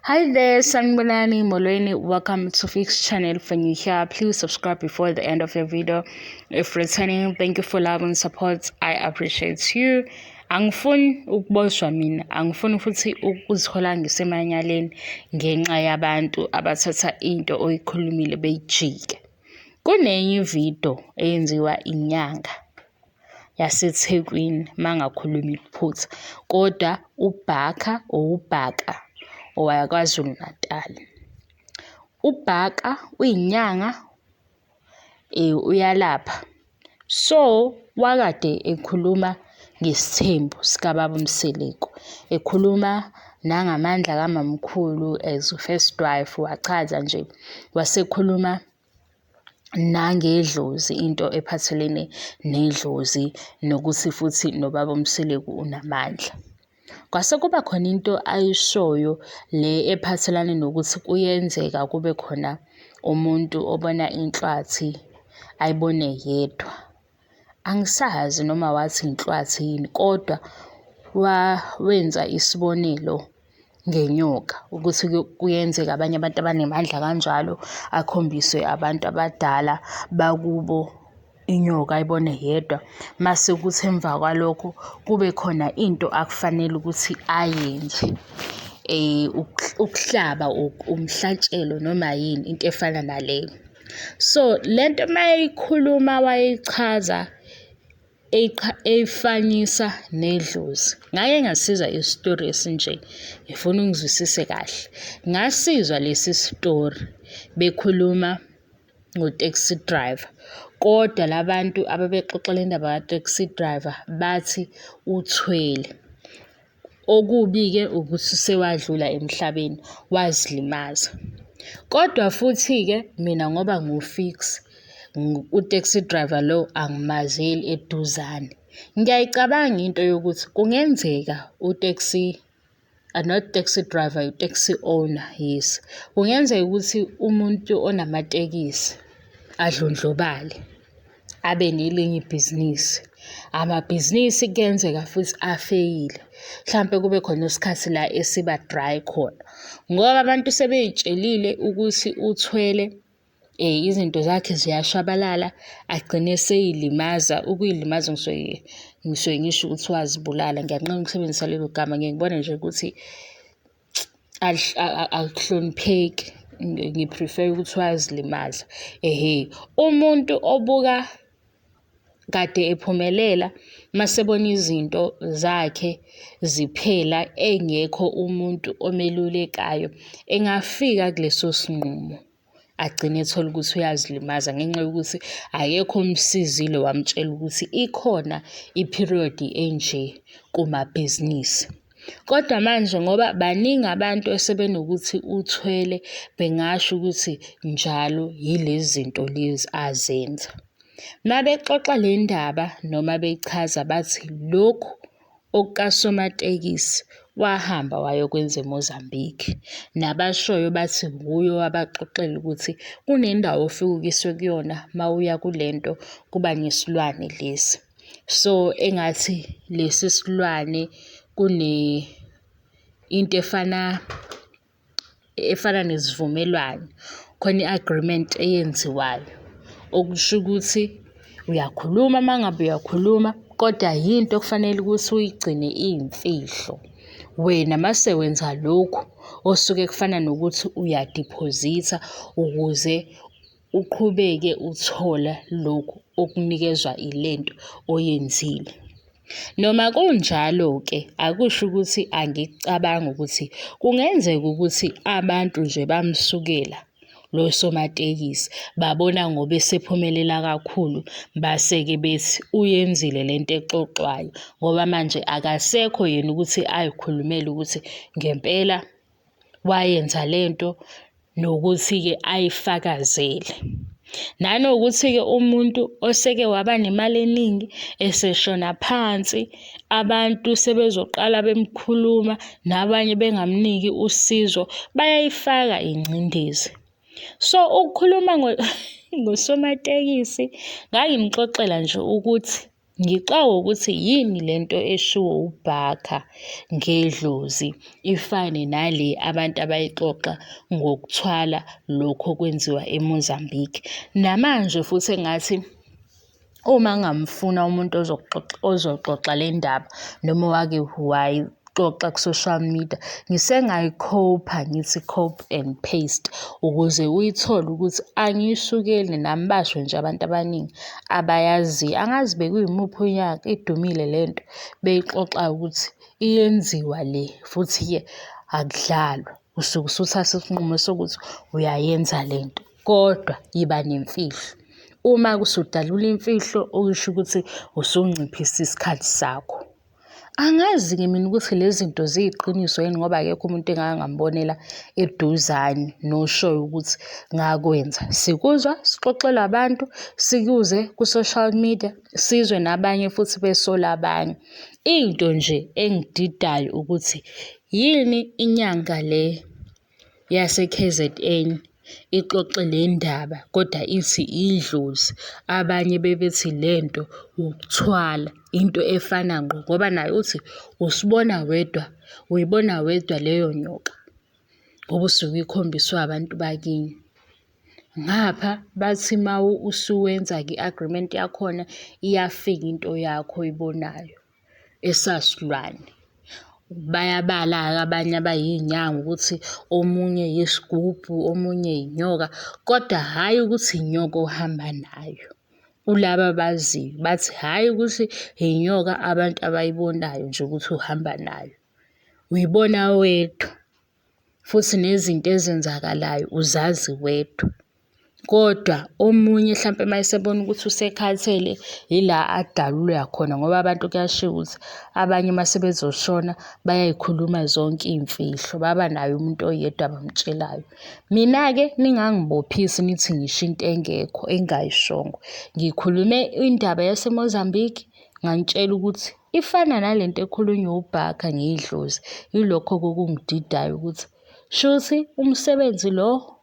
Hi there, Sanibonani Molweni. Welcome to Fix Channel. If you're new here, please subscribe before the end of your video. If returning, thank you for love and support. I appreciate you. Angifuni ukuboshwa mina, angifuni futhi ukuzithola ngisemanyaleni ngenxa yabantu abathatha into oyikhulumile beyijike. Kunenye ividiyo eyenziwa inyanga yaseThekwini mangakhulumi iphutha, kodwa uBhaka or uBhaka owaKwaZulu Natal. UBhaka uyinyanga uyalapha. So, wakade ekhuluma ngesithembu sikababa uMseleku, ekhuluma nangamandla kamamkhulu as first wife, wachaza nje, wasekhuluma nangedlozi, into ephathelene nedlozi nokuthi futhi nobaba uMseleku unamandla. Kwase kuba khona into ayishoyo le ephathelane nokuthi kuyenzeka kube khona umuntu obona inhlwathi ayibone yedwa. Angisazi noma wathi inhlwathi yini, kodwa wenza isibonelo ngenyoka ukuthi kuyenzeka abanye abantu abanemandla kanjalo akhombiswe abantu abadala bakubo inyoka ayibone yedwa, mase kuthi emva kwalokho kube khona into akufanele ukuthi ayenze, ukuhlaba umhlatshelo noma yini into efana naleyo. So lento mayeyikhuluma wayeyichaza eyifanisa nedlozi. Ngake ngasizwa isitori esinje, ngifuna ungizwisise kahle. Ngasizwa lesi sitori bekhuluma ngo-taxi driver, kodwa la bantu ababexoxa le ndaba ka-taxi driver bathi uthwele. Okubi-ke ukuthi sewadlula emhlabeni, wazilimaza. Kodwa futhi-ke mina ngoba ngiwu-Fix, u-taxi driver lo angimazeli eduzane. Ngiyayicabanga into yokuthi kungenzeka u-taxi, not taxi driver, u-taxi owner, yes. Kungenzeka ukuthi umuntu onamatekisi adlondlobale, abe nelinye ibhizinisi. Amabhizinisi kuyenzeka futhi afeyile, hlampe kube khona isikhathi la esiba dry khona, ngoba abantu sebey'tshelile ukuthi uthwele, izinto zakhe ziyashabalala, agcine esey'limaza. Ukuy'limaza ngisuke ngisuke ngisho ukuthi wazibulala, ngiyanqena ukusebenzisa lelo gama, ngiye ngibone nje ukuthi akuhlonipheki, ngi-prefer-a ukuthi wazilimaza. Ehhe, umuntu obuka kade ephumelela mase ebona izinto zakhe ziphela engekho umuntu omelulekayo, engafika kuleso sinqumo agcine ethola ukuthi uyazilimaza ngenxa yokuthi akekho omsizile wamtshela ukuthi ikhona i-period enje kumabhizinisi. Kodwa manje ngoba baningi abantu esebenokuthi uthwele, bengasho ukuthi njalo yilezi zinto lezi azenza. Mabexoxa le ndaba noma beyichaza bathi lokhu okukasomatekisi wahamba wayokwenza eMozambique. Nabashoyo bathi nguye owabaxoxela ukuthi kunendawo ofike ukiswe kuyona mawuya kulento kuba nesilwane lesi. So engathi lesi silwane kune into efana nesivumelwano, khona i-agreement eyenziwayo, okusho ukuthi uyakhuluma uma ngabe uyakhuluma, kodwa yinto okufanele ukuthi uyigcine iyimfihlo. Wena mase wenza lokhu osuke kufana nokuthi uyadiphozitha ukuze uqhubeke uthola lokhu okunikezwa ilento oyenzile. Noma kunjalo-ke akusho ukuthi angikucabangi ukuthi kungenzeka ukuthi abantu nje bamsukela lo somatekisi, babona ngoba esephumelela kakhulu, base-ke bethi uyenzile lento exoxwayo, ngoba manje akasekho yena ukuthi ayikhulumele ukuthi ngempela wayenza lento nokuthi-ke ayifakazele. Nanokuthi-ke umuntu oseke waba nemali eningi eseshona phansi, abantu sebezoqala bemkhuluma nabanye bengamniki usizo, bayayifaka ingcindezi. So, ukukhuluma ngosomatekisi ngangimxoxela nje ukuthi Ngixakwa ukuthi yini lento eshiwo uBarker ngedlozi ifane nale abantu abayixoxa ngokuthwala lokhu okwenziwa eMozambique. Namanje futhi engathi uma ngingamfuna umuntu ozoxoxa le ndaba noma owake wayixoxa ku-social media, ngisengayikhopha ngithi copy and paste ukuze uyithole ukuthi angiyisukeli nami basho nje abantu abaningi abayaziyo. Angazi bekuyimuphi unyaka idumile lento beyixoxa ukuthi iyenziwa le futhi-ke akudlalwa. Usuke usuthatha isinqumo sokuthi uyayenza lento kodwa iba nemfihlo. Uma usudalula imfihlo okusho ukuthi usunciphisa isikhathi sakho. Angazi-ke mina ukuthi lezi zinto ziyiqiniso yini ngoba akekho umuntu engake ngambonela eduzane noshoyo ukuthi ngakwenza. Sikuzwa sixoxelwa abantu, sikuze ku-social media, sizwe nabanye futhi besola abanye. Into nje engididayo ukuthi yini inyanga le yase-K_Z_N ixoxe le ndaba kodwa ithi idlozi, abanye bebethi lento ukuthwala, into efana ngqo ngoba naye uthi usibona wedwa, uyibona wedwa leyo nyoka ngoba usuke uyikhombiswe abantu bakini. Ngapha bathi uma usuwenza-ke i-agreement yakhona iyafika into yakho oyibonayo esasilwane. Bayabala-ke abanye abayiy'nyanga ukuthi omunye yisigubhu, omunye yinyoka, kodwa hhayi ukuthi inyoka ohamba nayo. Kulaba abaziyo bathi hhayi ukuthi inyoka abantu abayibonayo nje ukuthi uhamba nayo, uyibona wedwa futhi nezinto ezenzakalayo uzazi wedwa. Kodwa omunye hlampe uma esebona ukuthi usekhathele ila adalulwa khona ngoba abantu kuyashiwo ukuthi abanye uma sebezoshona bayayikhuluma zonke iy'mfihlo, baba naye umuntu oyedwa abamtshelayo. Mina-ke ningangibophisi nithi ngisho into engekho engingayishongo. Ngikhulume indaba yaseMozambique nganitshela ukuthi ifana nalento ekhulunywa uBarker ngedlozi. Yilokho okungididayo ukuthi shuthi umsebenzi lo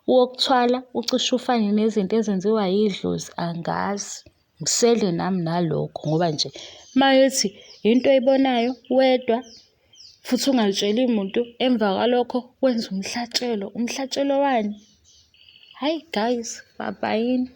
wokuthwala ucishe ufane nezinto ezenziwa yidlozi angazi. Ngisele nami nalokho ngoba nje mayethi into oyibonayo wedwa futhi ungalitsheli muntu emva kwalokho wenza umhlatshelo. Umhlatshelo wani? Hhayi guys, babayini.